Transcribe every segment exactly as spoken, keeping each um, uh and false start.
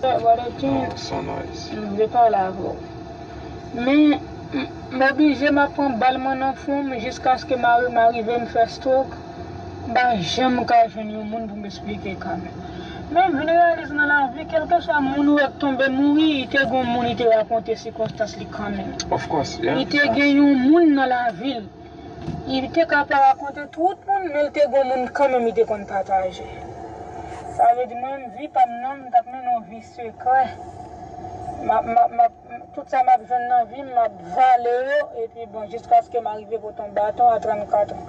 Brother King, m vle pale avè w. Men, m, m oblije m ap pran bal mwen nan fwon m jiskaske mari m arive m fè stroke. M pa janm ka jwenn yon moun pou m esplike kanmenm. Men m vin reyalize nan lavi, kèlkeswa moun ou wè k tonbe mouri, li te gon moun li te rakonte sikonstans li kanmenm. Of course, yeah. Li te gen yon moun nan lavi l. Li te ka pa rakonte tout moun, men l te gon moun kanmenm li te konn pataje. Sa vle di mwen menm, vi pa m nan, m t ap mennen yon vi sekrè. M ap, m ap, m ap, tout sa m ap jwenn nan vi m, m ap vale yo, epi bon, jiskaske m arive pote yon baton a trannkat an.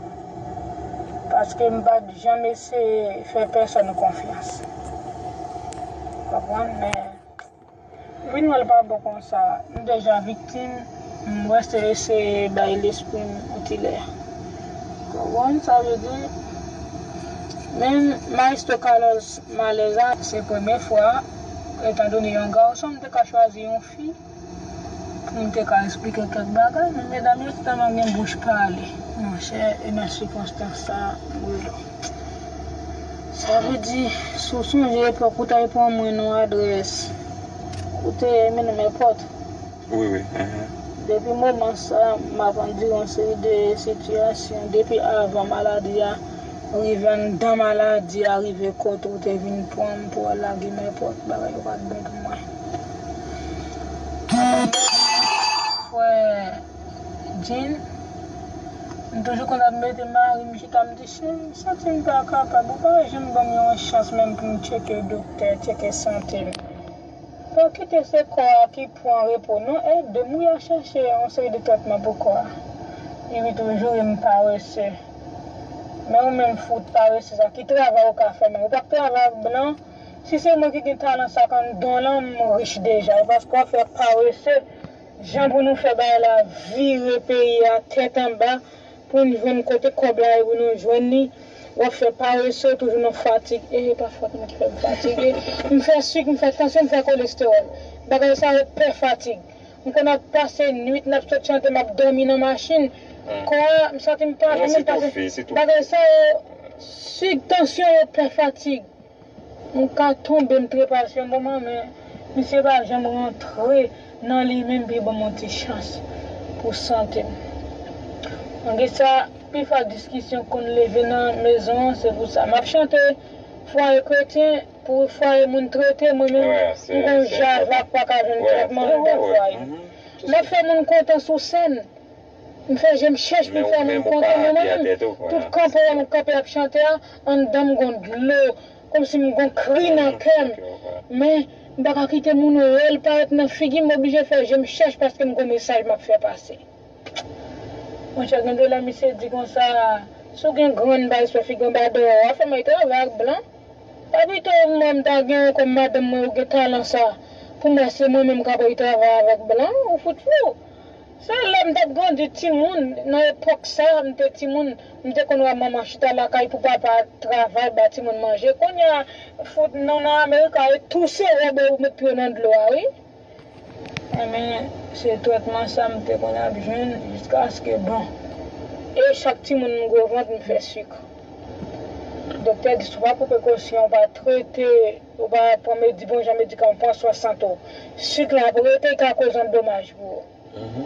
Paske m pa t janm eseye fè pèsòn konfyans. Konprann? Men, vin wè l pa bon konsa. M deja viktim, m wè se eseye bay lespri m yon ti lè. Konprann sa vle di? Men Maestro Carlos Maleza, se premye fwa, etandone yon gason, m te ka chwazi yon fi pou m te ka esplike kèk bagay, men medam yo tèlman gen bouch pale. Monchè, e nan sikonstans sa, m rele w. Sa vle di, si w sonje epòk ou t al pran mwen nan adrès, ou te mennen m nenpòt. Wi, wi. Depi moman sa, m ap andire yon seri de sitiyasyon. Depi avan maladi a rive, anndan maladi a rive kote w te vin pran m pou al lage m nenpòt, bagay yo pa t bon pou mwen. Frè Jean, m toujou konn ap mete mari m chita, m di, cheri, m santi m pa kapab, ou pa janm ban m yon chans menm pou m tcheke doktè, tcheke sante m. Pa kite se kò a ki pran repo non, ede m wi a chèche yon seri de tretman pou kò a. Epi toujou e m parese. Men ou menm fout parese sa, ki travay ou ka fè menm? Ou pa k travay ak blan? Si se mwen ki gen talan sa k anndan w lan, m rich deja. E paske w ap fè parese, jan pou nou fè bagay la vire peyi a tèt anba, pou n jwenn kote kòb la ye pou nou jwenn li. W ap fè parese, toujou nan fatig. E pa fòt mwen ki fè m fatige. M fè sik, m fè tansyon, m fè kolestewòl. Bagay sa yo pè fatig. M konn ap pase nwit, n ap sot chante, m ap dòmi nan machin. Kò a, m santi m pa vle menm pase. Bagay sa yo, sik, tansyon yo pè fatig. M ka tonbe, m trepa sou yon moman, men misye pa janm rantre nan li menm pou l ban m yon ti chans pou sante m. Malgre sa, pifwa diskisyon konn leve nan mezon an, se pou sa. M ap chante fwaye kretyen, pou fwaye moun trete, mwen menm, m gon java k pa ka jwenn trètman anndan fwaye. M ap fè moun kontan sou sèn. M fè je m chèch pou m fè moun kontan, men mwen menm, tout kanpe m kanpe ap chante a, anndan m gon dlo, kòmsi m gon kri nan kè m. Men, m pa ka kite moun wè l parèt nan figi m, m oblije fè je m chèch paske m gon mesaj m ap fè pase. Monchè, gen de lè misye di konsa, si w gen grenn bay sou figi w anba dèyè w, w ap fè m al travay ak blan. Pa pito mwen m ta gen w kòm madanm mwen, ou gen talan sa, pou m wè se mwen menm k ap al travay avèk blan, ou fout fou. Se lè m t ap grandi timoun, nan epòk sa, m te timoun, m te konn wè manman chita lakay pou papa travay, ba timoun manje. Kounye a, fout nou nan Amerik la, e touse wòb ou met pye w nan dlo a, wi. Enben, se trètman sa m te konn ap jwenn jiskaske, bon, e chak timoun m gwo vant, m fè sik. Doktè di, si w pa pran prekosyon, w pa trete, ou pa pran medi-, bon jan medikaman, pran swen sante w, sik la ap rete, li ka koz yon domaj pou ou.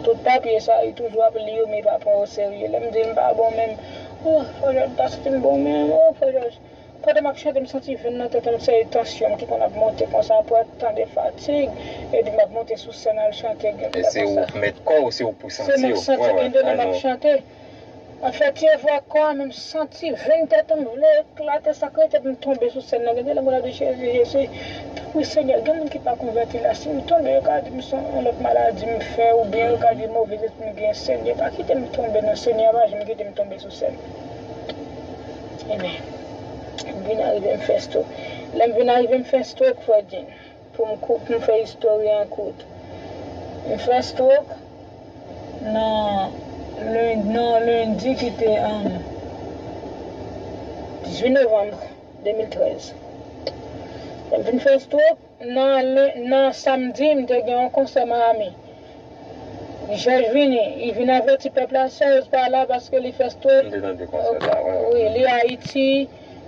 Tout papye sa, li toujou ap li yo, men li pa pran yo serye. Lè m di l m pa bon menm, oh, Frè Jòj, m pa santi m bon menm, oh, Frè Jòj. Pandan m ap chante, m santi venn nan tèt mwen, se tansyon m ki konn ap monte konsa, apre tan de fatig, epi m ap monte sou sèn al chante, gen de lè konsa. E se ou k mèt kò w, se ou pou santi w. Se mwen k santi, gen de lè m ap chante. M ap fè ti efò ak kò a, men m santi venn tèt mwen vle eklate, sa kreye tèt m tonbe sou sèn nan. Gen de lè m ap di, Jezi, Jezi, tanpri Senyè, gen moun ki pa konvèti la, si m tonbe, yo ka di m se yon lòt maladi m fè, oubyen yo ka di move lespri m gen, Senyè, pa kite m tonbe non, Senyè, pa janm kite m tonbe sou sèn. Ebyen, m vin arive m fè stroke. Lè m vin arive m fè stroke, Frè Jean, pou m kou-, pou m fè istòri an kout. M fè stroke nan len-, nan lendi ki te, um, dizuit novanm de mil trèz. Lè m vin fè stroke, nan len-, nan samdi, m te gen yon konsè Miami. Jòj vini, li vin avèti pèp la, Serge pa la paske li fè stroke. M te tande konsè sa, wi, wi. Wi, li Ayiti,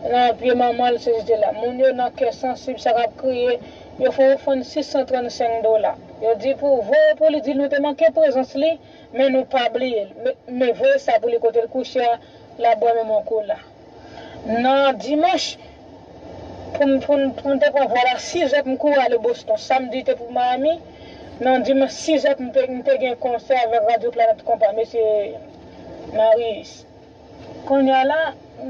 nan pye manman l, se jete la. Moun yo nan kè sansib, sa k ap kriye, yo fè yon ofrann sis san trannsenk dola. Yo di pou voye pou li, di nou te manke prezans li, men nou pa bliye l. Men, men voye sa pou li kote l kouche a, l ap bwè menm yon kola. Nan dimanch, pou m, pou m, pou m te pran vòl a sizè pou m kouri ale Boston. Samdi te pou Miami. Nan dimanch sizè pou m te, m te gen konsè avèk Radyo Planèt Konpa, mesye Marius. Kounye a la,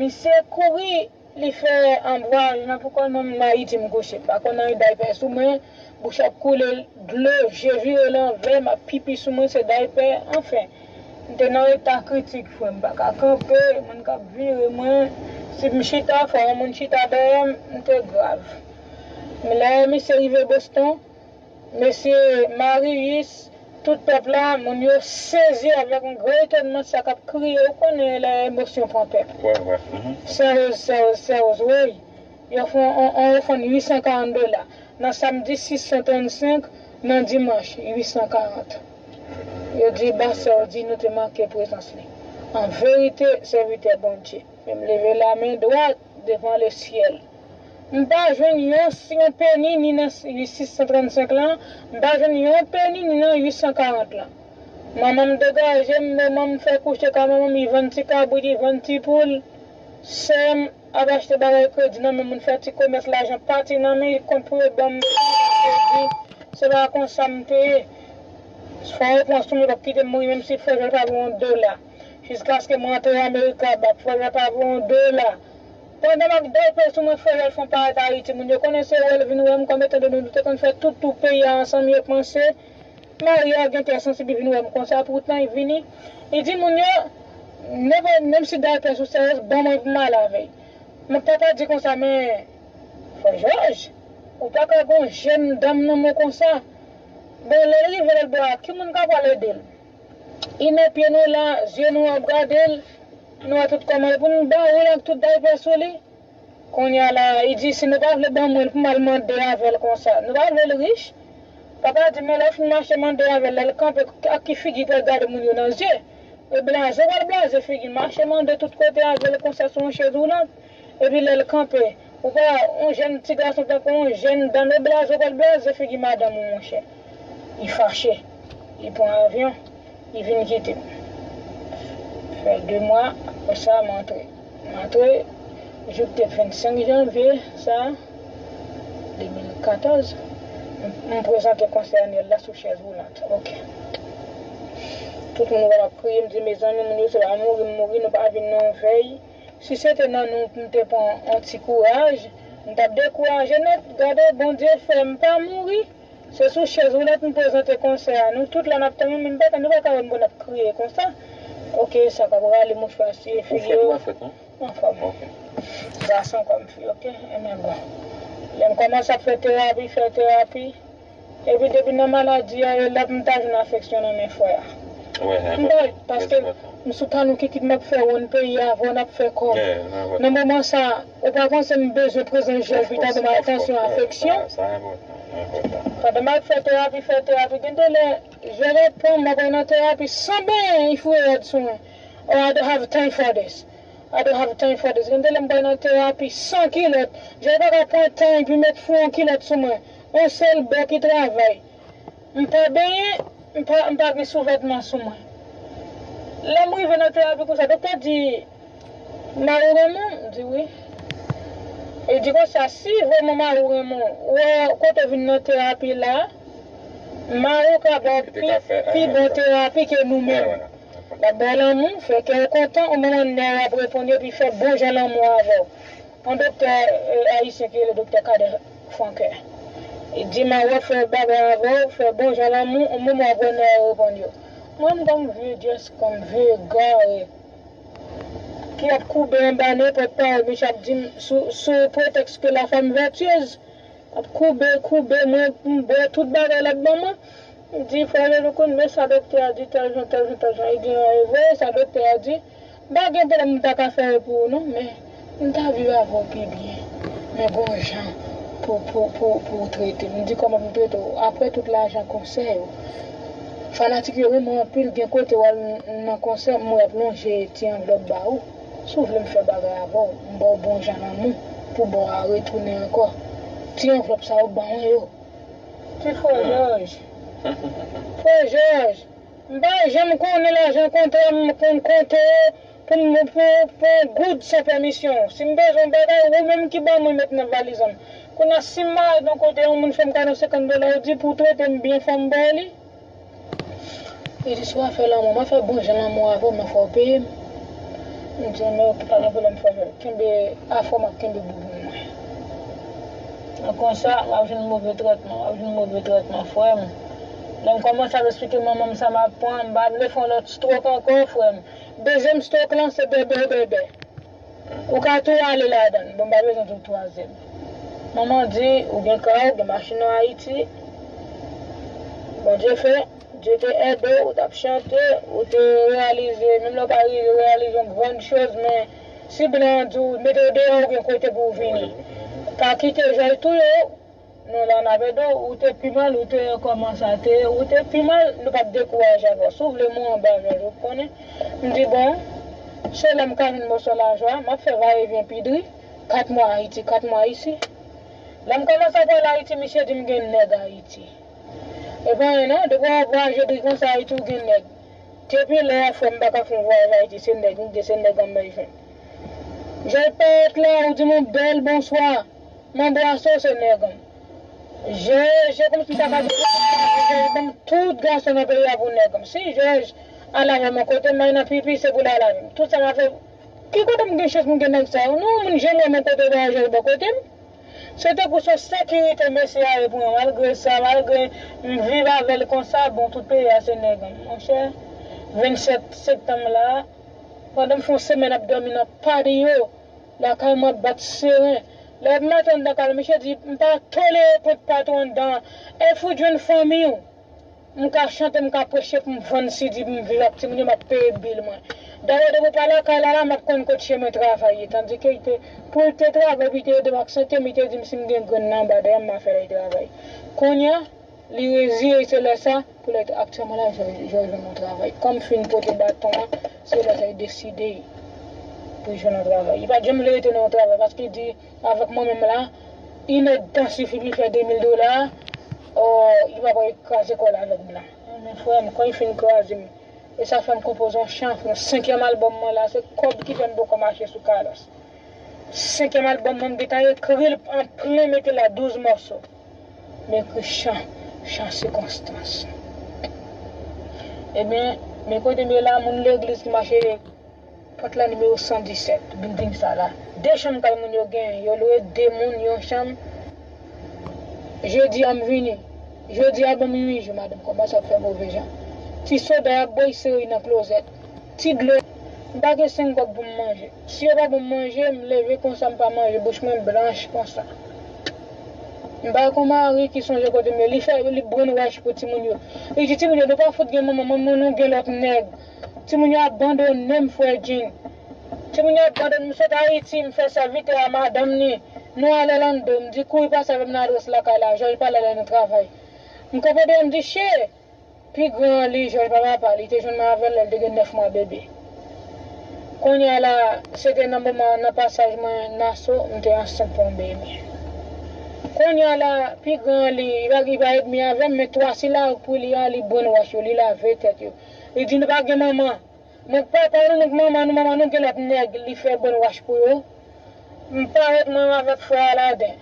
misye kouri, li fè anbraj nan pou kò l, mwen menm Ayiti m kouche. M pa konn anyen, daypè sou mwen, bouch ap koule dlo, je vire lanvè, m ap pipi sou mwen, se daypè, anfen. M te nan eta kritik, frè, m pa ka kanpe, moun k ap vire mwen. Si m chita, fò yon moun chita dèyè m, m te grav. Men lè misye rive Boston, mesye Marius, tout pèp la, moun yo sezi avèk yon gran etònman sa k ap kriye, ou konnen lè emosyon pran pèp. Wè, wè. Mhm. Sè Rose, Sè Rose, Sè Rose, wi. Yo fè yon, yon, yon ofrann uit san karant dola. Nan samdi sis san trannsenk, nan dimanch uit san karant. Yo di, ba sè w di nou te manke prezans li. An verite, sèvitè Bondye. Men m leve lamen dwat devan lesyèl. M pa jwenn yon, yon peni ni nan sis san trannsenk lan, m pa jwenn yon peni ni nan uit san karant lan. Manman m degaje m, manman m fè kouche kay manman m, li vann ti kabrit, li vann ti poul. Sè m ap achte bagay kredi nan men moun, fè ti komès, lajan pati nan men, li kont pou yo ban m kredi. Se pa konsa m te ye. Fò yo pran sou mwen, yo p ap kite m mouri, menm si frè Jòl pa voye yon dola. Jiskaske mwen antre Amerika, bat frè Jòl pa voye yon dola. Pandan m ap daypè sou mwen, frè Jòl fè yon parèt Ayiti, moun yo konnen se wè l vin wè m, kòm etan done nou te konn fè tout tou peyi a ansanm, yo panse Maria gen kè sansib, li vin wè m konsa, poutan li vini. Li di moun yo, nenpòt, menm si daypè sou sèyès, ban mwen pou m al avè l. Men papa di konsa, men, frè Jòj, ou pa ka gon jèn dam nan men konsa. Bon, lè l rive lòt bò a, ki moun ka pral ede l? Li nan pye nou la, zye nou ap gade l, nou wè tout kòman l pou nou ba ou l ak tout daypè sou li. Kounye a la, li di si nou pa vle ban mwen l pou m al mande avè l konsa. Nou pa vle l rich. Papa di men lè w fin mache mande avè l, lè l kanpe, ak ki figi pou l gade moun yo nan zye? E blaze w pral blaze figi l, mache mande tout kote avè l konsa sou yon chèz woulant. Epi lè l kanpe, ou pa wè yon jèn ti gason tankou yon jèn dam e blaze w pral blaze figi madanm ou monchè. Li fache. Li pran avyon. Li vin kite m. Fè de mwa, apre sa, m antre. M antre, jou k te vennsenk janvye, sa, de mil katòz, m, m prezante konsè anyèl la sou chèz woulant. Ok. Tout moun wè m ap kriye, m di, mezanmi, moun yo se pa mouri m mouri, nou pa vin nan yon vèy. Si se te nan nou pou m te pran yon ti kouraj, m t ap dekouraje nèt. Gade, Bondye fè m pa mouri. Se sou chèz woulant m prezante konsè a. Nou tout la n ap tann, men m pa ka, nou pa ka wè m pou n ap kriye konsa. Ok, sa k ap rale mouchwa siye figi yo. Ou fèt ou pa fèt, non? Anfòm. Ok. Gason kòm fi, ok? Enben bon. Lè m kòmanse ap fè terapi, fè terapi. Epi depi nan maladi a, e la pou m ta jwenn afeksyon nan men frè a. M pa, paske m sou kanou kikit m ap fè wonn peyi a, avè w n ap fè kòb. Nan moman sa, ou pa panse m bezwen prezans jèl pita ban m atansyon, afeksyon? Pandan m ap fè terapi, fè terapi, gen de lè, jèl ap pran m, m ap nan terapi san benyen, li foure rad sou mwen. Oh, I don't have time for this. I don't have time for this. Gen de lè m pral nan terapi san kilòt. Jèl pa ka pran tan epi met fou yon kilòt sou mwen. Yon sèl bò ki travay. M pa benyen, m pa, m pa gen souvètman sou mwen. Lè m rive nan terapi konsa, doktè di, mari w renmen w? M di wi. Li di konsa, si vrèman mari w renmen w, ou wè kote w vin nan terapi la, mari w ka ba w pi, pi bon terapi ke nou menm. L ap ba w lanmou, fè kè w kontan, yon moman nè w ap reponn yo, epi fè bon jan lanmou avè w. Yon doktè, eh, ayisyen ki rele doktè Cadet Franquin. Li di, mari w ap fè bagay avè w, fè bon jan lanmou, yon moman w ap wè nè w reponn yo. Mwen, m kòm vye dyès, kòm vye egare, ki ap koube anba nenpòt pawòl misye ap di m sou, sou pretèks ke la femme vertueuse. Ap koube, koube mwen, m bwè tout bagay l ap ban mwen. M di, frè Jean-Louis, men sa doktè a di, tèl jan, tèl jan, tèl jan. Li di, e vre, sa doktè a di. M pa gen pwoblèm, m ta ka fè l pou ou, non, men m ta viv avè w pi byen. Men gon jan pou, pou, pou, pou w trete m. M di, kòman pou m trete w? Apre tout lajan konsè yo, fanatik yo renmen w anpil, gen kote w al nan konsè, m wè y ap lonje ti anvlòp ba ou. Si w vle m fè bagay avè w, m ba w bon jan lanmou pou ba w a retounen ankò. Ti anvlòp sa yo ban mwen yo. Ti frè Jòj. Frè Jòj, m pa janm konnen lajan kontrè m konn konte pou m pou pou yon goud san pèmisyon w. Si m bezwen yon bagay, ou menm ki ban mwen met nan valiz an. Kounye a si m marye nan kote yon moun fè m kado senkant dola, ou di pou w trete m byen fò m ba w li. Li di si w ap fè lanmou, m ap fè bon jan lanmou avè w, men fò w peye m. M di men ok, pa gen pwoblèm frè Jòj. Kenbe afè w, m ap kenbe boubou mwen. Nan konsa, w ap jwenn move tretman, w ap jwenn move tretman frè m. Lè m kòmanse ap eksplike manman m sa m ap pran, m pa vle fè yon lòt stroke ankò frè m. Dezyèm stroke lan se bèbè bèbè. Ou ka tou ale ladan l. Bon, m pa bezwen tou twazyèm. Manman di ou gen kay, ou gen machin an Ayiti. Bondye fè, Dye te ede w, ou t ap chante, ou te reyalize, menm lè w pa rive reyalize yon grann choz, men si blan an di w mete w deyò, ou gen kote pou w vini. Pa kite Jòj touye w. Non, la n ap ede w, ou te pi mal, ou te kòman sa te ye, ou te pi mal, nou p ap dekouraje avè w. Si w vle mouri anba Jòj, ou konnen. M di bon, se lè m ka jwenn mòso lajan, m ap fè vayevyen pi dri, kat mwa Ayiti, kat mwa isi. Lè m kòmanse ap al Ayiti, misye di m gen nèg Ayiti. E pa anyen non, depi w ap vwayaje dri konsa Ayiti, ou gen nèg. Depi lè a, frè m, m pa ka fè yon vwayaj Ayiti, se nèg m gen, se nèg an m jwenn. Jòj parèt la, ou di m yon bèl bonswa. M anbrase w, se nèg an. Je, je kòmsi m ta ka di, je ban m tout gason nan peyi a pou nèg an. Si Jòj al avè m yon kote, m al nan pipi, se pou l al avè m. Tout sa m ap fè, ki kote m gen chans m gen nèg sa yo? Non, moun janm wè m yon kote, ba Jòj bò kote m. Se tankou se yon sekirite mesye a ye pou mwen. Malgre sa, malgre m viv avè l konsa, bon, tout peyi a se nèg an. Monchè, vennsèt septanm la, pandan m fè yon semèn ap dòmi nan patio, lakay mwen ap bat seren. Lè m antre anndan kay la, misye di, m pa tolere kont patwon anndan an. E fout jwenn fanmi w. M ka chante, m ka preche pou m vann si di pou m viv ak timoun yo, m ap peye bil mwen. Dayè depi w pa lakay la la, m ap konn kot chemen travay ye. Tandike li te, pou l te travay, pou li te ede m ak sante m, li te di m si m gen grenn nan anba dèyè m, m a fè l al travay. Kounye a, li reziye, se lè sa, pou lè aktyèlman la, Jòj, Jòj jwenn yon travay. Kòm fin pote baton an, se lè sa li deside pou l jwenn yon travay. Li pa t janm vle rete nan yon travay, paske li di, avèk mwen menm la, inèdtan sifi pou l fè de mil dola, o, li pa pral kraze kò l avèk m la. Men frè m, kan li fin kraze m, e sa fè m konpoze yon chan, yon senkyèm albòm mwen la, se kòb ki fè m poko mache sou kalòs. Senkyèm albòm mwen, m gentan ekri l an plen, mete l a douz mòso. M ekri chan, chan sikonstans. Ebyen, men kote m ye la, moun legliz ki mache pòt la nimewo san disèt, bilding sa la. De chanm kay moun yo genyen, yo lwe de moun yon chanm. Jodi a m vini. Jodi a ban m uit jou, madanm kòmanse ap fè move jan. Ti soda y ap bwè, y sere nan klozèt. Ti dlo, m pa gen senk kòb pou m manje. Si yo pa ban m manje, m leve konsa, m pa manje, bouch mwen blanch konsa. M pa kon mari ki sonje kote m ye. Li fè, li brainwash pou timoun yo. Li di timoun yo, nou pa fout gen manman, manman nou gen lòt nèg. Timoun yo abandone m, frè Jean. Timoun yo abandone m, m sot Ayiti, m fè sèvitè a madanm ni. Nou al Orlando, m di kouri pase avè m nan adrès lakay la, Jòj pral ale nan travay. M kanpe deyò, m di, che! Pi gran an li, Jòj pa papa, li te jwenn mwen avè l lè l te gen nèf mwa bebe. Kounye a la, se te nan moman, nan pasaj mwen Naso, m te ansent pou yon bebe. Kounye a la, pi gran an li, li pa, li pa èdmi avè m, men twa sila pou li a, li brainwash yo, li lave tèt yo. Li di nou pa gen manman. Nèg papa nou, nèg manman nou, manman nou gen lòt nèg, li fè brainwash pou yo. M parèt mwen avèk frè Aladen,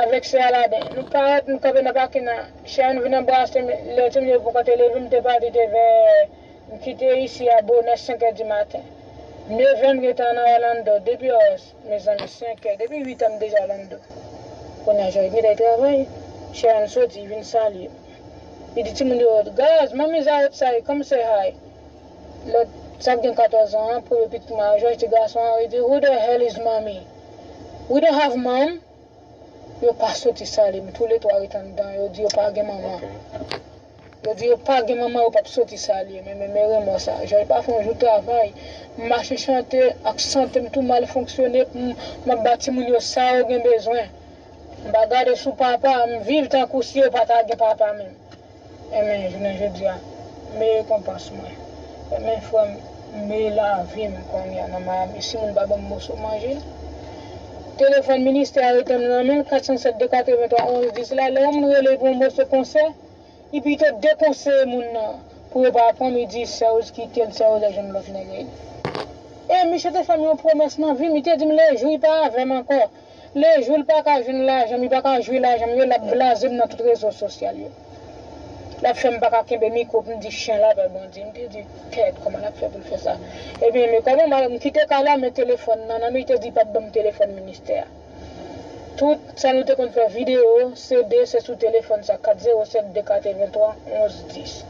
avèk sè Aladen. Nou parèt, nou kanpe nan pakin nan. Sharon vin anbrase m, lè timoun yo poko te leve, m te pati te vè, m kite isi a bonè senk è di maten. Nèf è m gentan nan Orlando, depi, mezanmi, senk è, depi uit è m deja Orlando. Kounye a Jòj gentan travay, Sharon soti, vin salye m. Li di timoun yo, guys, mommy's outside, come say hi. Lòt, sa k gen katòz an an, premye pitit mwen an, Jòj ti gason an, li di, who the hell is mommy? We don't have mom. Yo pa soti salye m, toulètwa ret anndan, yo di yo pa gen manman. Yo di yo pa gen manman, yo p ap soti salye m, men, men, men remò sa. Jòj pa fè yon jou travay, m mache chante ak sante m tou mal fonksyone, m, m ap ba timoun yo sa yo gen bezwen. M pa gade sou papa, m viv tankou si yo pa ta gen papa menm. Enben, jounen jodi a, m rekonpans mwen. Enben, frè m, Men lavi m kounye a nan Miami. Si moun pa ban m moso manje, telefòn ministè a rete m nan men l, kat san sèt de katrevenntwa onz dis la, lè yon moun rele pou yon moso konsè, li pito dekonseye moun nan pou yo pa pran m, li di Serge kite l, Serge al jwenn lòt nèg. E misye te fè m yon pwomès nan vi m, li te di m le jou li pa avè m ankò, le jou l pa ka jwenn lajan m, li pa ka jwi lajan m yo, l ap blaze m nan tout rezo sosyal yo. L ap fè m pa ka kenbe mikwo pou m di chen la pè Bondye. M te di, tèt, kòman l ap fè pou l fè sa? Ebyen, men kòman m kite kay la, men telefòn nan nan men, li te di l p ap ban m telefòn ministè a. Tout sa nou te konn fè videyo, C D, se sou telefòn sa, kat zewo sèt de katrevenntwa onz dis.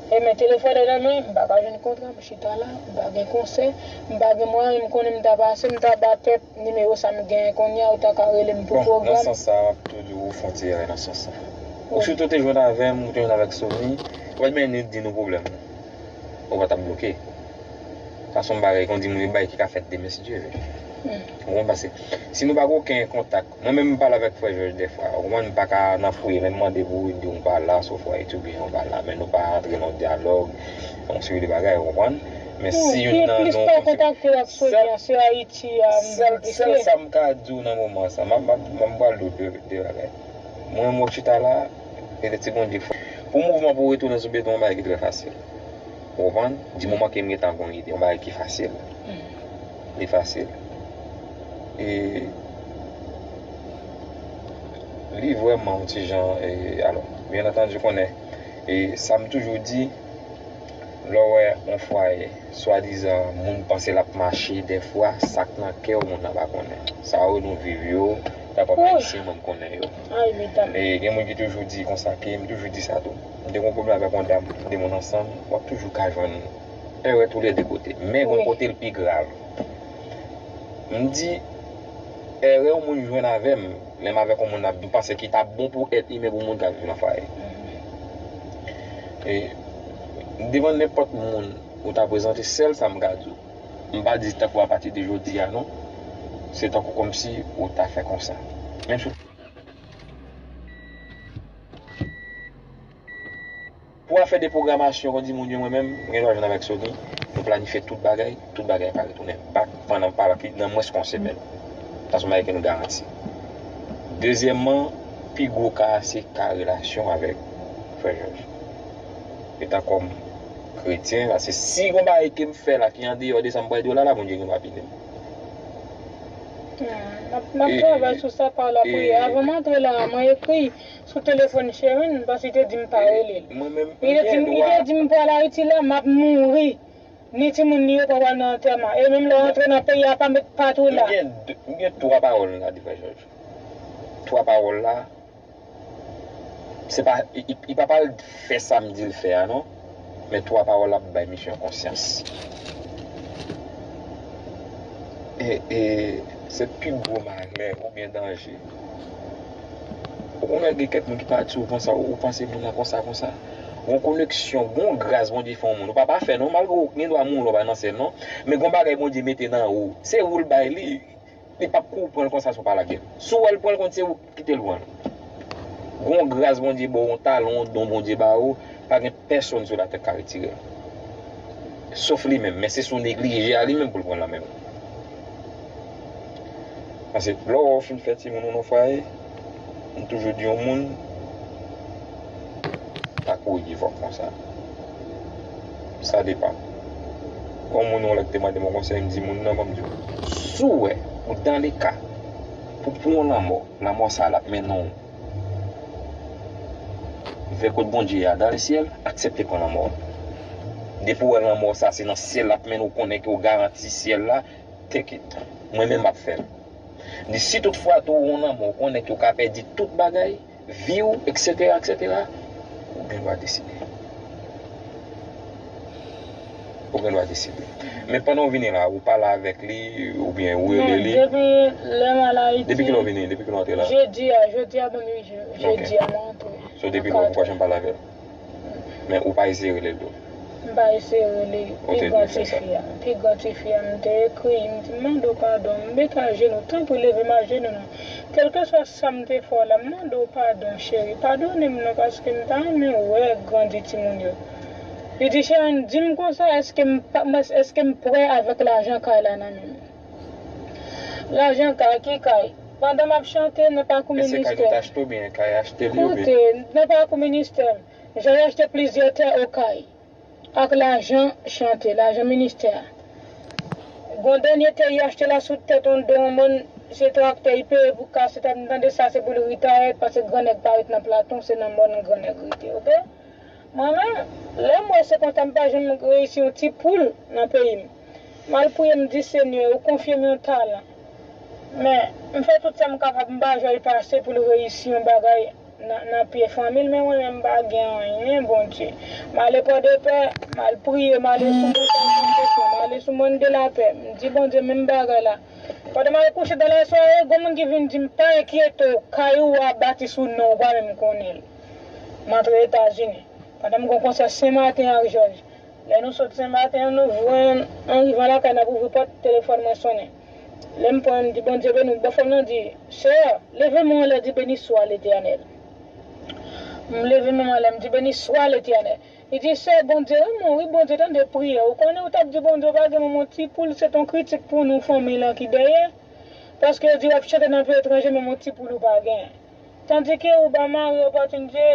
Ebyen, telefòn nan nan men, m pa ka jwenn kontra, m chita la, m pa gen konsè, m pa gen mwayen, m konnen m ta pase, m ta ba pèp nimewo sa m genyen kounye a, ou ta ka rele m pou pwogram. Bon, nan sans sa, m ap tou di w ou fè yon ti erè nan sans sa. Ou sitou te jwenn avè m, ou te jwenn avèk Sony, ou pa t menm di nou pwoblèm ou. Ou pa t ap bloke. Sa se yon bagay, kon di moun, yon bagay ki ka fèt demen, si Dye vle. Ou konprann? Paske si nou pa gen okenn kontak, mwen menm m pale avèk frè Jòj dèfwa, ou konprann, m pa ka nan fouye, lè m mande pou ou, di w pa la, sou fwa etidyan ou pa la, men nou pa antre nan dyalòg, yon seri de bagay, ou konprann? Men si youn nan nou kontakte w ak Sonia, se Ayiti, sèl, sèl sa m ka di w nan moman sa, m ap, m ap, m ap pale de, de bagay. Mwen, mwen chita la, e de ti Bondye fò. Pou mouvman pou retounen sou beton, yon bagay ki trè fasil. Ou konprann? Di moman ke m gentan gon ide, yon bagay ki fasil. Li fasil. E li vrèman yon ti jan, e, alò, byen antandi, konnen, e sa m toujou di, lè w wè yon fwaye, swadizan, moun panse l ap mache, dèfwa, sa k nan kè w, moun nan pa konnen. Sa yo nou viv yo, ta pòp ayisyen, mwen m konnen yo. E gen moun ki toujou di konsa, ke m toujou di sa tou. M te gen yon pwoblèm avèk yon dam, de moun ansanm, w ap toujou ka jwenn erè toulède kote. Men gon kote l pi grav. M di, erè yon moun jwenn avè m, lè m avèk yon moun, m panse ki t ap bon pou èt imen pou moun k ap viv nan fwaye. E devan nenpòt moun ou ta prezante, sèl sa m ka di w, m pa di tankou apati de jodi a non, se tankou kòmsi ou ta fè konsa. Menm si w Pou afè de pwogramasyon, kon di moun yo, mwen menm, m gen dwa jwenn avèk Sony, nou planifye tout bagay, tout bagay ka retounen back pandan pa nan mwens ke yon semèn. Sa se yon bagay ke nou garanti. Dezyèmman, pi gwo ka a se ka relasyon avèk frè Jòj. Etan kòm kretyen, paske si gon bagay ke m fè la ki andeyò de sa m pral di w la, la Bondye gen dwa pini m. M ap, m ap travay sou sa pa lapriyè. Avan m antre la, mwen ekri sou telefòn Sherine, paske li te di m pa rele l. Li te di m, li te di m pral Ayiti la, m ap mouri. Ni timoun li yo pa pral nan antèman. E menm lè w antre nan peyi a, pa met pa tou la. M gen, m gen twa pawòl m ka di frè Jòj. Twa pawòl la, se pa, li, li, li pa pral fè sa m di l fè a non. Men twa pawòl la ap bay misye yon konsyans. E, e, se pi gwo malè oubyen danje. Ou konnen gen kèk moun ki pati, ou panse, ou panse moun nan konsa, konsa. Gon koneksyon, gon gras Bondye fè yon moun. Ou pa pafè non, malgre ou gen dwa mouri, ou pa nan syèl non. Men gon bagay Bondye mete nan ou. Se ou l bay li. Li p ap kou pran l konsa si w pa lage l. Si w wè l pran l kont se ou ki kite l pran l. Gon gras Bondye ba w, yon talon, yon don Bondye ba ou, pa gen pèsonn sou latè k ka retire l. Sof li menm, men se si w neglije a li menm pou l pran l nan men w. Paske lè w wè w fin fè timoun ou nan fwaye, m toujou di yon moun, pa kouri vòk konsa. Sa depann. Gon moun yon lè ki te mande m yon konsèy, m di moun nan, ban m di w, si w wè ou dans le cas pou pran yon lanmò, lanmò sa l ap mennen w vè kot Bondye a, dans le ciel, aksepte pran lanmò. Depi w wè lanmò sa se nan syèl l ap mennen w, konnen ke w garanti syèl la, take it. Mwen menm m ap fè l. M di si tout fwa tou w yon lanmò, w konnen ke w ka pèdi tout bagay, vi w, etsetera, etsetera, ou gen dwa deside. Ou gen dwa deside. Men pandan w vini la, ou pale avèk li, oubyen ou rele li. Depi lè m al Ayiti. Depi kilè w vini? Depi kilè w antre la? Jedi a, jodi a ban m uit jou. Jedi a mwen antre. So depi lè w poko janm pale avè l? Men ou pa eseye rele l tou? M pa eseye rele pi gran tifi a. Pi gran tifi a, m te ekri, m di, m mande w padon, m met ajenou, tanpri leve m ajenou non. Kèlkeswa sa m te fè w la, m mande w padon, cheri. Padone m non, paske m ta renmen wè grandi timoun yo. Li di, Sharon, di m konsa, èske m pa, m, èske m prè avèk lajan kay la nan men m? Lajan kay, ki kay? Pandan m ap chante nan pakou ministè. E se kay nou te achte oubyen kay achte li oubyen? Koute, nan pakou ministè, Jòj achte plizyè tè Okay ak lajan chante, lajan ministè a. Gon dènye tè y achte la sou tèt yon do yon mòn, se traktè y peye pou kase tèt, m tande sa se pou l retire, paske gran nèg pa ret nan Platon, se nan mòn gran nèg rete, oke? Mwen menm, lè m wè se konsa m pa janm reyisi yon ti poul nan peyi m. M al priye, m di, Senyè, ou konfye m yon talan. Men, m fè tout sa m kapab, m ba Jòj pase pou l reyisi yon bagay nan, nan pye fanmi l, men mwen menm m pa gen anyen, Bondye. M ale Pòdepè, m al priye, m ale sou Montay Santosyon, m ale sou Mòn de Lapè. M di Bondye menm bagay la. Pandan m al kouche dan lasware, gon moun ki vin di m, pa enkyete w, kay ou a bati sou non w, ou pa menm konnen l. M antre Etazini. Pandan m gon konsè Senmaten ak Jòj. Lè nou sot Senmaten an, nou jwenn, an rivan lakay n ap ouvri pòt, telefòn mwen sonnen. Lè m pran, m di, Bondye beni w. Bòfrè m nan di, Sè, leve men w anlè, di, Beni swa Letènèl. M leve men m anlè, m di, Beni swa Letènèl. Li di, Sè, Bondye renmen w, wi, Bondye tande priyè w. Ou konnen ou t ap di Bondye ou pa gen manman, ti poul, se t on kritik pou nou, fanmi lan ki dèyè. Paske yo di w ap chante nan peyi etranje, menm yon ti poul ou pa gen. Tandike ou ba mari w opòtinite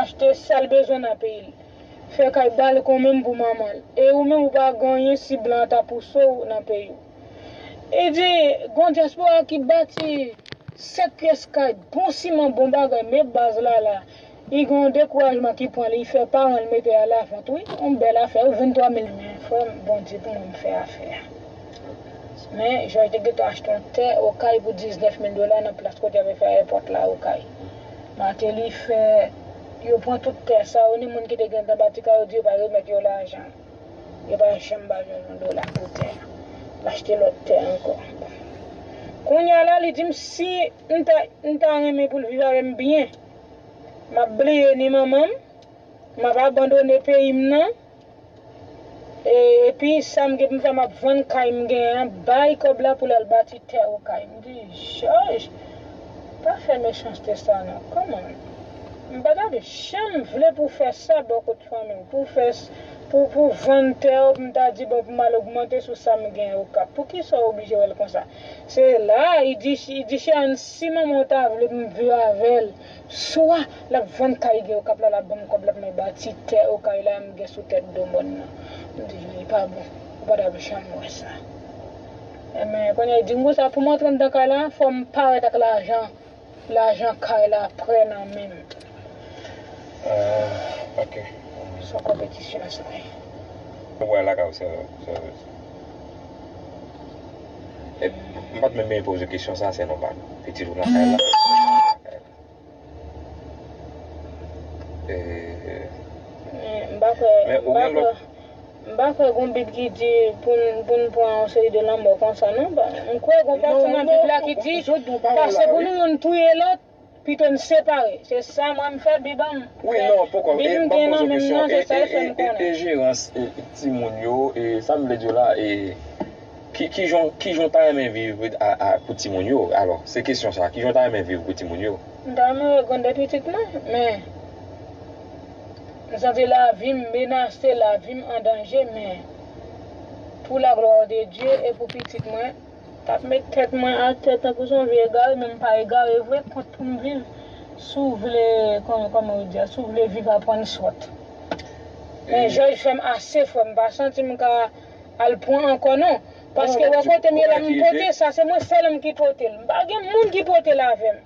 achte sa l bezwen nan peyi l. Fè kay balkon menm pou manman l. E ou menm ou pa gen anyen si blan an ta pouse w nan peyi w. E di, gon dyaspora ki bati sèt pyès kay, bon siman, bon bagay, men baz la la. Li gen yon dekourajman ki pran li, li fè paran l mete alavant, wi, yon bèl afè, wi, venntwa mil men, frè m, Bondye pou mwen m fè afè a. Men, Jòj te gentan achte yon tè Okay pou diznèf mil dola nan plas kote y ap fè ayewopò la Okay. Mateli fè, yo pran tout tè sa yo, ni moun ki te gentan bati kay yo di yo pa remèt yo lajan. Yo pa janm ba Jòj yon dola pou tè a. L achte lòt tè ankò. Kounye a la, li di m si m ta, m ta renmen pou l viv avè m byen, m ap bliye ni manman m, m ap abandone peyi m nan. E, epi sa m gen pou m fè, m ap vann kay m genyen an, bay kòb la pou l al bati tè Okay. M di, Jòj, pa fè mechanste sa non. Kòman? M pa t ap janm vle pou w fè sa bò kot fanmi w, pou w fè s-, pou, pou w vann tè w, pou m ta di, bon, pou m al ogmante sou sa m genyen Okap. Poukisa w oblije wè l konsa? Se la, li di, li di, Sharon, si manman w ta vle pou m viv avè l, swa l ap vann kay gen Okap la, l ap ban m kòb la pou mwen bati tè Okay la m gen sou tèt do mòn nan. M di, li pa bon. Ou pa t ap janm wè sa. Enben, kounye a, li di m konsa, pou m antre anndan kay la, fò m parèt ak lajan. Lajan kay la prè nan men m. Ah, ok. Se yon konpetisyon sa ye. Ou wè lakay ou, se, se, e, m pa t menm bezwen poze kesyon sa, se nòmal. Pitit ou nan kay la. E, men m pa kwè, men m ou pa gen kwè, lòt m pa kwè gon Bib ki di pou n, pou n pran yon seri de lanmò konsa, non. M kwè gon pati nan Bib la ki di, pase pou nou youn touye lòt, pito n separe. Se sa mwen m fè Bib an m. Wi, non, poko. Bib m gen nan men m nan, se sa l fè m konnen. E, e, e, e jerans, e, timoun yo, e, sa m vle di w la, e, ki, ki jan, ki jan w ta renmen viv a, a, pou timoun yo? Alò, se kesyon sa, ki jan w ta renmen viv pou timoun yo? M ta renmen wè grann de pitit mwen, men m santi lavi m menase, lavi m an danje, men pour la gloire de Dieu e pou pitit mwen, t ap met tèt mwen atè tankou se yon vye egare, men m pa egare vre, kont pou m viv. Si w vle, kòman, kòman yo di a, si w vle viv, aprann sòt. Men Jòj fè m ase, frè m, m pa santi m ka al pran ankò non. Paske wè kote m ye la, m pote sa, se mwen sèl m ki pote l. M pa gen moun ki pote l avè m.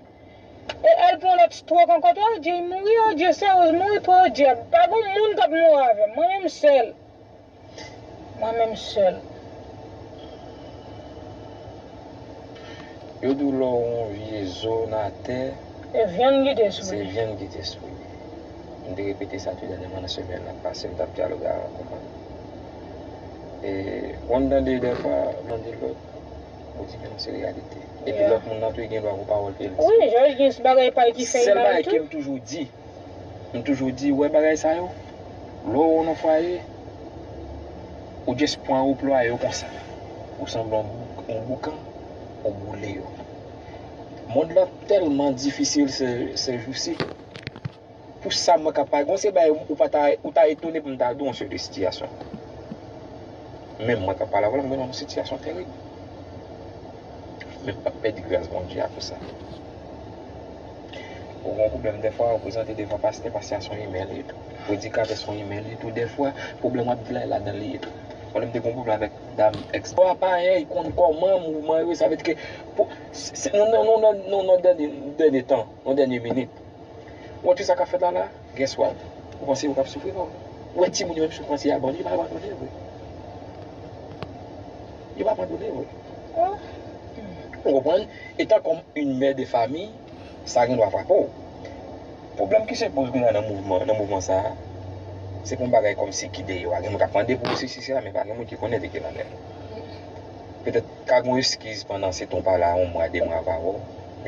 E al pran lòt twòk ankò, o Dye, mouri, o Dye, seryoz, mouri, o Dye. Pa gen moun k ap mouri avè m, mwen menm sèl. Mwen menm sèl. Yo di w lè w yon vye zo nan atè, e vyann ki te sou li. Se vyann ki te sou li. M te repete sa tou dènyèman nan semèn nan pase, m t ap dyaloge avè yon konprann. E, ou konn tande dèfwa, m tande lòt, ou di, men non, se reyalite. Epi lòt moun nan tou, li gen dwa gon pawòl ke l di. Wi, Jòj gen bagay pa l ki fè l mal tou. Sèl bagay ke m toujou di, m toujou di, ou wè bagay sa yo, lè w nan fwaye, ou just pran, ou plwaye yo konsa. Ou sanble yon bou-, yon boukan, ou boule yo. Mond lan tèlman difisil se, se jousi. Pou sa mwen k ap pale, gon se bagay ou pa ta, ou ta etone pou m ta di w yon seri de sitiyasyon. Men mwen k ap pale avè w la, m gen yon sitiyasyon terib. Men m p ap pèdi gras Bondye akoz sa. Ou gen yon pwoblèm dèfwa, ou prezante devan pastè, pastè a se yon imè li ye tou. Predikatè se yon imè li ye tou, dèfwa, pwoblèm w ap di la, e ladan li ye tou. Mwen menm te gen yon pwoblèm avèk dam èks. Ou pa payen, li konn kòman mouvman yo ye, sa vle di ke pou, se, se, nan, nan, nan, nan, nan dènye, dènye tan, nan dènye minit. Ou wè tout sa k ap fèt la la, guess what? Ou panse yo p ap soufri non. Ou wè timoun yo menm si w panse y abandone, yo p abandone vre. Yo p abandone vre. Ou konprann? Etan kòm yon mè de fami, sa gen dwa frape w. Pwoblèm ki se poze kounye a nan mouvman, nan mouvman sa a, se pou yon bagay kòmsi ki dèyè w a. Gen moun k ap mande pou yo sesi sela, men pa gen moun ki konnen de ki l anlè. Petèt ka gen yon eskiz pandan se tan w pa la, yon mwa, de mwa avè w.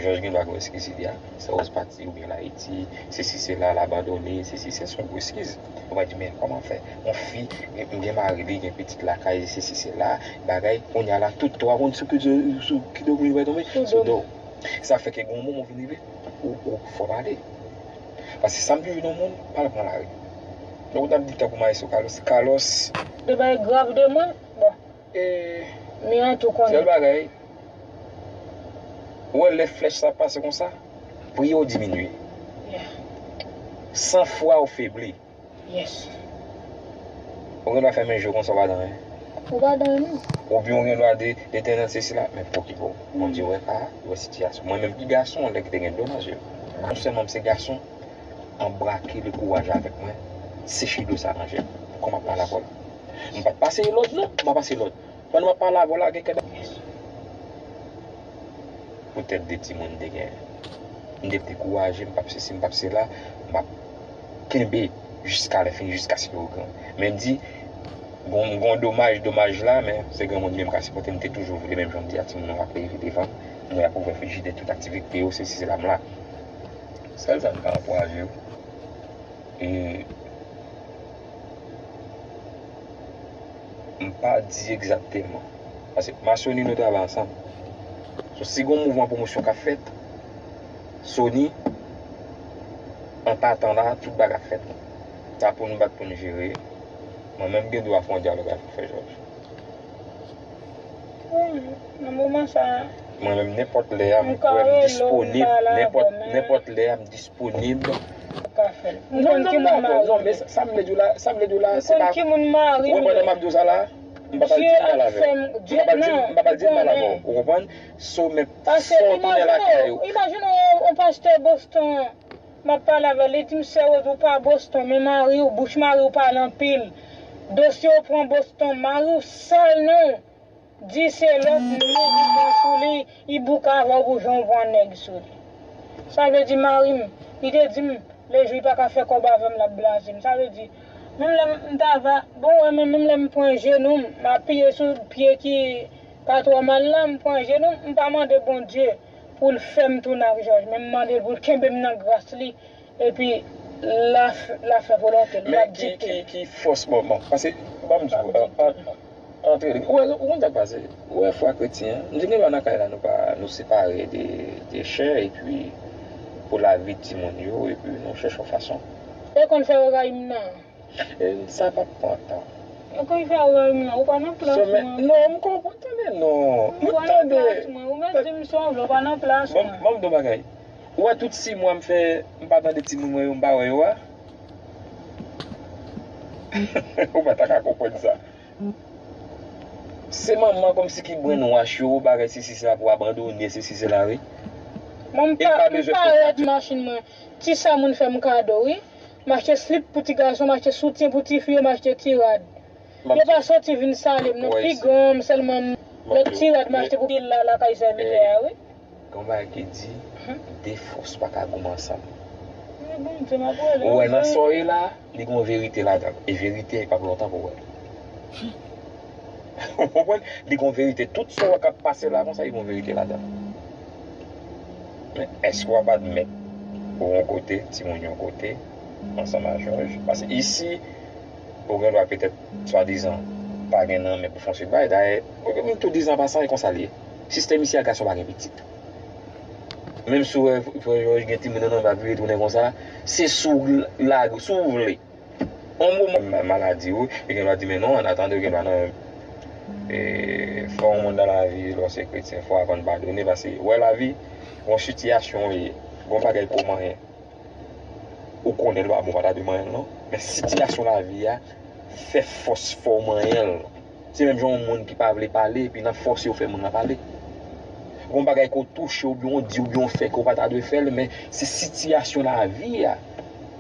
Jòj gen dwa gen yon eskiz li a. Sa w pati oubyen l Ayiti, sesi sela, l abandone, sesi se yon gwo eskiz. Ou va di, men kòman fè? Yon fi, m gen mari li, gen pitit lakay, sesi sela, bagay, kounye a la, tout twa moun sou ki, sou ki domwen yo va tonbe? Sou do. Sa fè ke gen yon moman ou vin rive, ou, ou fò pale. Paske sa m toujou di yon moun, pa al pran lari. Donk, ou t ap di tankou Maestro Carlos. Carlos. De bagay grav de mwen, bon. E, men an tou konnen. Sèl bagay, ou wè lè flèch sa pase konsa, priye w diminye. Yeah. Sanfwa w febli. Yes. Ou gen dwa fèmen je w konsa, ou pa dan anyen. Ou pa dan anyen non. Oubyen ou gen dwa di, Letènèl, se sila, men pa okipe w. Bondye wè ka, li wè sitiyasyon. Mwen menm ki gason, lè ki te gen dlo nan je m. Non sèlman m se gason, anbrake le kouraj avèk mwen, seche dlo sa nan je m. Kòman m ap pale avè w la? M pa t pase lòd non, m pa pase lòd. Pandan m ap pale avè w la, gen kèk poutèt de timoun m te genyen. M te dekouraje, m p ap sesi, m p ap sela, m ap kenbe jiska lè fini, jiskaske yo gran. Men m di, gon, gon domaj, domaj la, men se granmoun li menm ka sipòte, m te toujou vle, menm jan m di a, timoun yo ap leve devan m, mwen ap ouvè frijidè, tout aktivite yo, sesi sela, m la. Sèl sa m ka ankouraje yo. E m pa di egzakteman. Paske m a Sony nou travay ansanm. So, si gon mouvman pwomosyon k ap fèt, Sony, an patan la, tout bagay ap fèt. Sa pou n bat pou n jere. Mwen menm gen dwa fè yon dyalòg avè w, frè Jòj. Wi, nan moman sa a. Mwen menm, nenpòt lè a, m kwè m disponib, nenpòt, nenpòt lè a, m disponib. Ou ka fè l. M konn ki moun mari m ye. Non, men sa, sa m vle di w la, sa m vle di w la, se pa, ou konprann sa m ap di w sa la? M p ap al di mal avè w. M p ap al di, m p ap al di mal avè w. Ou konprann? So, men, so, tounen lakay ou. Imajine w, yon pastè Boston, m ap pale avè l, li di m, sè Rose, ou pa Boston, men mari w, bouch mari w pale anpil. Dosye w pran Boston, mari w sal non. Di se lòt nèg li pran sou li, li bouke avè w pou jan w pran nèg sou li. Sa vle di mari m, li te di m, lejou li pa ka fè kòb avè m, l ap blaze m. Sa vle di, menm lè m ta va, bon, wè, men menm lè m pran jenou m, m apiye sou pye ki pa twò mal la, m pran jenou m, m pa mande Bondye pou l fè m tounen ak Jòj, men m mande l pou l kenbe m nan gras li, epi l a f-, l a fè volonte l, l ap dikte. Men ki, ki, ki fòs, bon, bon, paske, ban m di w, an, an, antre, ou wè, ou konn sa k pase, ou wè fwa kretyen an, m di gen lwa nan kay la, nou pa, nou separe de, de chè, epi pou lavi timoun yo, epi nou chèche yon fason. E konn fè w rayi m nan. E sa p ap pran tan. E konn fè w rayi m nan, ou pa nan plas mwen. Non, m konprann, tande non. M tande. Ou pa nan plas mwen, ou mèt di m sa w vle, ou pa nan plas mwen. Bon, ban m di w bagay. Ou wè tout sis mwa m fè, m pa tande timoun mwen yo, m pa wè yo a. Ou pa ta ka konprann sa. Se manman kòmsi ki brainwash yo, bagay sesi sela pou abandone, sesi sela, wi. Mwen m pa, m pa rèd machin mwen. Ti sa moun fè m kado, wi. M achte slip pou ti gason, m achte soutyen pou ti fi yo, m achte ti rad. Yo pa soti vin salye m non, pi gran m sèlman m, lòt ti rad m achte pou pil la lakay sèvitè a, wi. Gen yon bagay ki di, de fòs pa ka goumen ansanm. Ou wè nan sa w ye la, li gen yon verite ladan l. E verite a, li p ap lontan pou w wè l. Ou konprann? Li gen yon verite. Tout sa w wè k ap pase la konsa, li gen yon verite ladan l. Men èske w ap admèt ou yon kote, timoun yon kote, ansanm a Jòj? Paske isi, ou gen dwa petèt, swadizan, pa gen nan men pou fè yon seri de bagay. Dayè, m tou di an pasan, e konsa l ye. Sistèm isi a, gason pa gen pitit. Menm si w wè frè Jòj gen timoun nan men l ap vire tounen konsa, se si w lage, si w vle. On moman maladi ou, yo gen dwa di men non, an atandan yo gen dwa nan e, fò yon moun nan lavi, lè w se kretyen, fò w aprann padone, paske wè lavi, yon sitiyasyon w ye, yon bagay pou w manyen. Ou konnen l pa bon, pa ta dwe manyen l non. Men sitiyasyon lavi a fè fòs fè w manyen l. Se menm jan yon moun ki pa vle pale, epi nan fòse yo fè moun nan pale. Gon bagay ke w touche, oubyen w di, oubyen w fè, ke w pa ta dwe fè l, men se sitiyasyon lavi a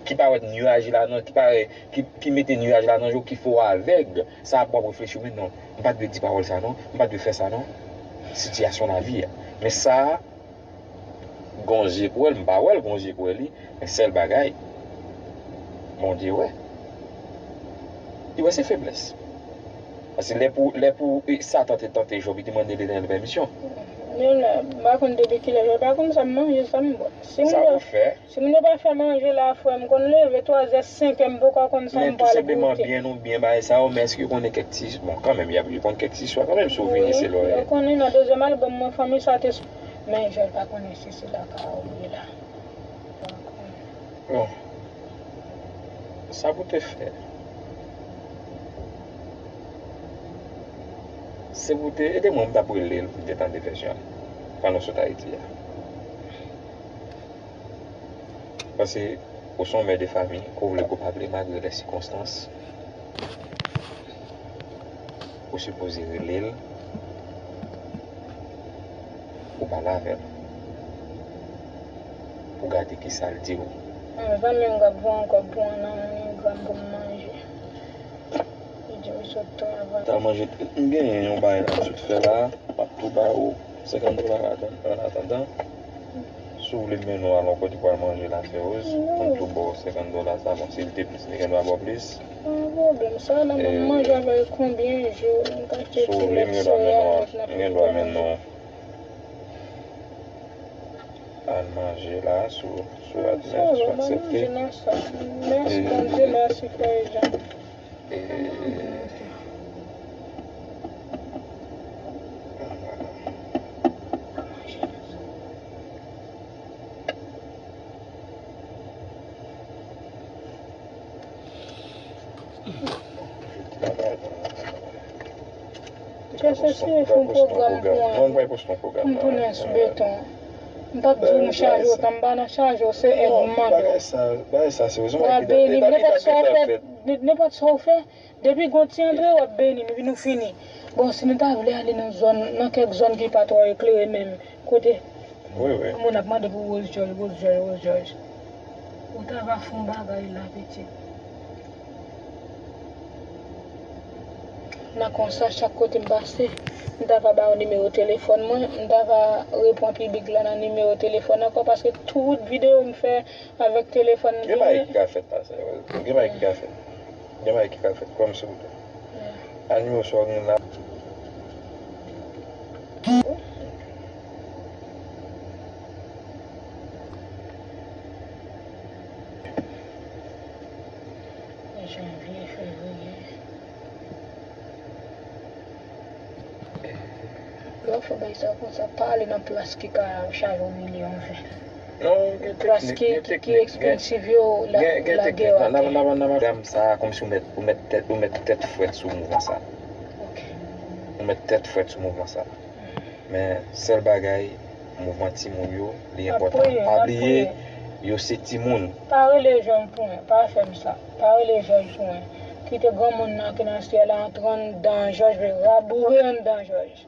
ki parèt nyaj la nan, ki parèt, ki, ki mete nyaj la nan je w, ki fè w avèg. Sa ap w ap reflechi, men non, m pa t dwe di pawòl sa non, m pa t dwe fè sa non. Sitiyasyon lavi a. Men sa a, gon je pou wè l, m pa wè l gon je pou wè li, men sèl bagay, Bondye wè. Li wè se feblès. Paske lè pou, lè pou e, Satan te tante Jòb, li te mande Letènèl pèmisyon. Men la, m pa konn depi kilè, m pa konn sa m manje, sa m bwè. Si m Sa bwè, pou fè. Si moun yo pa fè manje la, frè m konn leve twazè, senkè, m poko konn sa m pral goute. Men tou senpleman byen nou byen bagay sa yo, men èske yo konnen kèk ti, bon, kanmenm, y ap, yo konn kèk ti istwa kanmenm, si w vini se lè w ye. Wi, yo konnen nan dezyèm albòm mwen, Fanmi sa te s-, men Jòl pa konnen si se lakay ou ye la. Bon. Sa pou te fè. Se pou te ede mwen, m t ap rele l pou l te tande vèsyon an. Pandan w sot Ayiti a. Paske ou se yon mè de fanmi, ke w vle ke w pa vle, malgre lè sikonstans, ou sipoze rele l, ou pale avè l, pou gade kisa l di w. Yon zanmi m k ap voye yon kòb pou mwen nan MoneyGram pou m manje. Li di m sot travay. Ta manje, m genyen yon bagay la m sot fè la, m ap tou ba ou senkant dola ladan, an atandan. Si w vle m mennen w al yon kote pou al manje la, Feroz, pou m tou ba w senkant dola sa, bon, si l te plis, li gen dwa ba w plis. Pa gen pwoblèm, sa la, m ap manje avè l konbyen jou, m ka achte ti lèt soya avèk, n ap fè ti manje. Al manje la, si w, si w admèt, si w aksepte. Mèsi Bondye, mèsi frè Jean. E, Kè se si fè yon pwogram pou mwen, pou m tounen sou beton. M p ap di w m chaje w tan, m pa nan chaje w, se èd m mande w. Bagay sa, bagay sa se yon bagay ki date, bagay ki date. Nenpòt sa w fè, depi gon ti antre w ap beni m, epi nou fini. Bon, si nou ta vle ale nan zòn, nan kèk zòn ki pa twò eklere menm, kote Wi, wi. Moun ap mande pou Rose George, Rose George, Rose George. Ou ta va fè yon bagay la, pitit. Nan konsa, chak kote m pase, m ta va ba yo nimewo telefòn mwen, m ta va repran piblik la nan nimewo telefòn ankò, paske tout videyo m fè avèk telefòn m genyen. Gen bagay ki ka fèt la, sè. Gen bagay ki ka fèt. Gen bagay ki ka fèt, kwè m silvouplè. Al nimewo sa w gen la. Janvye, fevriye. Lè w fè bagay sa konsa, pa ale nan plas ki ka chaje w milyon ven. Non, gen teknik, gen teknik, gen, gen teknik. Plas ki, ki, ki ekspansiv yo, la, gen, gen lage teknik. Yo atè. N a, n a, n a, n a, madam sa, kòmsi w mèt, ou mèt tèt, ou mèt tèt frèt sou mouvman sa. Ok. Ou mèt tèt frèt sou mouvman sa. Men, sèl bagay, mouvman timoun yo, li enpòtan. Pa bliye, yo se timoun. Pa rele Jòj pou mwen, pa fè m sa. Pa rele Jòj pou mwen. Kite granmoun nan ki nan syèl la antre anndan Jòj, vle raboure anndan Jòj.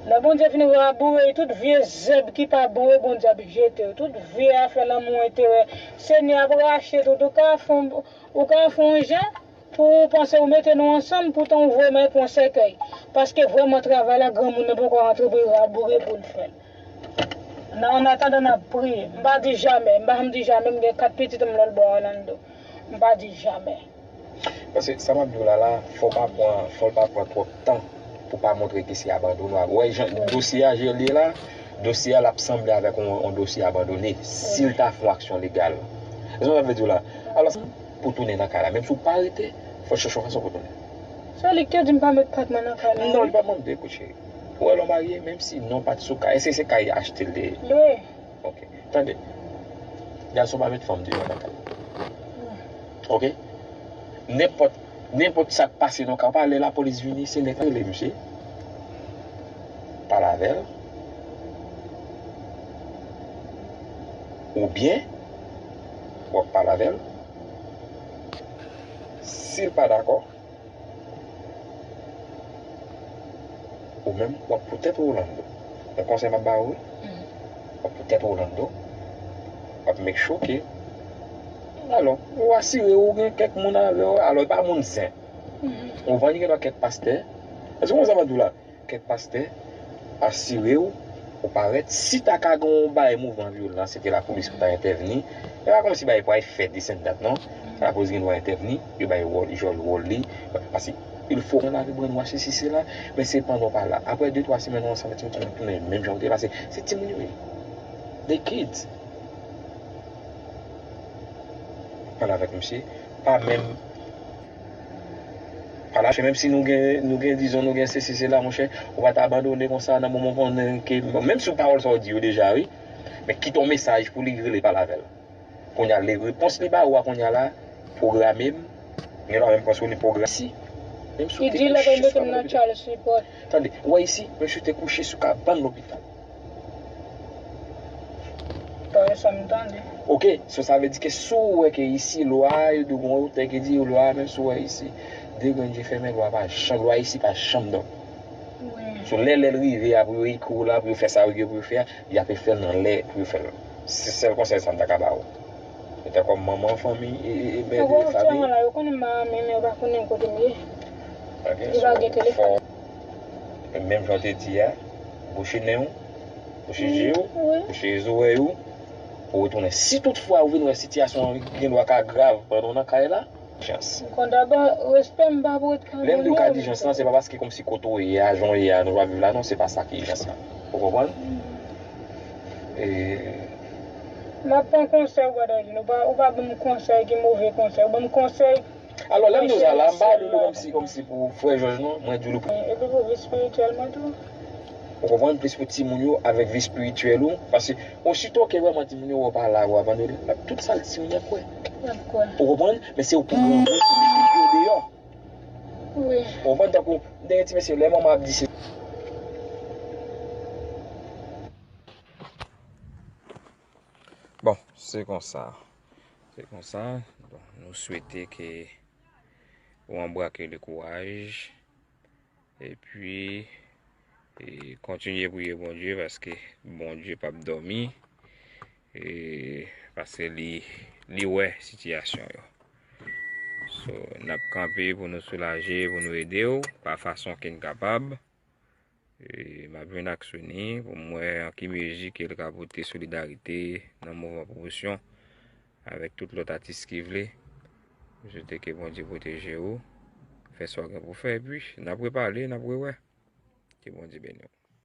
Lè Bondye fin raboure, tout vye zèb ki pa bon yo, Bondye ap jete yo. Tout vye afè lanmou, enterè, Senyè ap rache tout. Ou ka fè yon, ou ka fè yon jan pou ou panse ou mete nou ansanm, poutan ou voye m al pran sèkèy. Paske vrèman travay la, granmoun nan poko rantre pou l raboure pou l fè l. Nan, an atandan, n ap priye. M pa di jamè, m pa janm di jamè, m gen kat pitit m lòt bò Orlando. M pa di jamè. Paske sa m ap di w la la, fò w pa pran, fò l pa pran twòp tan pou w pa montre ke se abandone w ap. Ou wè jan dosye a, jan l ye la, dosye a l ap sanble avèk yon, yon dosye abandone, si l ta fè yon aksyon legal. Ou konprann sa m vle di w la? Alò, pou w tounen nan kay la, menm si w pa rete, fò w chèche yon fason pou w tounen. Se li ki te di m pa met pat mwen nan kay la, wi. Non, li pa mande, kout cheri. Ou wè lè w marye, menm si non pa t sou kay, èske se kay achte l te ye? Lwe. Ok. Tande. Gason pa met fanm deyò nan kay. Ok? Nenpòt, nenpòt sa k pase nan ka pa, lè lapolis vini, se nèg la rele misye, pale avè l, oubyen w ap pale avè l. Si l pa dakò, ou menm, w ap pou tèt ou Orlando. Yon konsèy m ap ba ou, wi. W ap pou tèt ou Orlando. W ap make sure ke, alò, ou asire ou gen kèk moun avè w. Alò, e pa moun zen. Ou konprann, gen dwa kèk pastè. Èske w konn sa m ap di w la? Kèk pastè, asire w, ou parèt. Si ta ka gen yon bagay mouvman vyolan, se te lapolis pou ta entèvni. E pa kòmsi bagay pou al fèt, this and that, non. Lapolis gen dwa entèvni, yo bay wòl, jòl wòl li. Paske il faut konn lave brannwash, sesi, sela, men se pandan w pa la. Apre de, twa semèn, ou ansanm, ti moun tounen menm jan ou te ye, paske se timoun yo ye. They kids. Pale avèk misye, pa menm pale avèk misye, menm si nou gen, nou gen, dizon, nou gen sesi, sela, monchè, ou pa ta abandone konsa nan moman w konnen ke, menm si pawòl sa w di yo deja, wi, men kite yon mesaj pou li rele pale avè l. Kounye a, le repons li ba ou a kounye a la, pwograme m, gen lè menm panse w li pwograme. Si, menm si w te kouche sou kabann lopital. Tande, ou wè isi, menm si w te kouche sou kabann lopital. Parèy sa m tande. Ok, so sa vle di ke si w wè ke isi lwa, yo di w gon otè ki di lwa, menm si w wè isi, de grenn je fèmen, lwa pa janm, lwa isi pa janm dòmi. Wi. So lè, lè l rive a pou yo ekri w la, pou yo fè sa yo gen pou yo fè a, y ape fè l nan lè pou yo fè l. Se sèl konsèy sa m ta ka ba ou. Petèt kòm manman fanmi, e, e, e mè de fanmi. Yo konnen m pa renmen, men yo pa konnen kote m ye. Li pa gen telefòn. Menm jan w te di a, bouche nen w, bouche je w, bouche zòrèy ou, pou w retounen. Si toutfwa ou vin wè sitiyasyon an gen dwa ka grav pandan w nan kay la, dijans. Kondaba, respè m pa pou ret ka. Lè m di w ka dijans lan, se pa paske kòmsi kote w ye a, jan w ye a, nou pa viv la, non, se pa sa ki dijans lan. Ou konprann? E, m ap pran konsèy ou, brother, ou pa, ou pa ban m konsèy ki move konsèy, ou ban m konsèy. Alò, lè m di w sa la, m pa di w li kòmsi, kòmsi pou frè Jòj, non, mwen di w li pou. Epi pou vi espirityèl mwen tou. Ou konprann? Plis pou timoun yo avèk vi espirityèl ou. Paske osito ke vrèman timoun yo wè w pa la, w abandone, tout sa timoun yo ap kwè. Y ap kwè. Ou konprann? Men se ou pou granmoun pou mete yo deyò. Wi. Ou konprann? Tankou, m te gen ti mesye, lè manman ap di se. Bon, se konsa. Se konsa. Bon, nou swete ke ou anbrake le kouraj. Epi, e, kontinye priye Bondye, paske Bondye p ap dòmi. E, paske li, li wè sitiyasyon yo. So, n ap kanpe pou nou soulaje, pou nou ede w, pa fason ke n kapab. E, m ap jwenn ak Sony pou m wè an ki mezi ke l ka pote solidarite nan mouvman pwomosyon avèk tout lòt atis ki vle. M swete ke Bondye pwoteje w, fè sa w gen pou fè, epi n ap repale, n ap rewè. Ke Bondye beni w.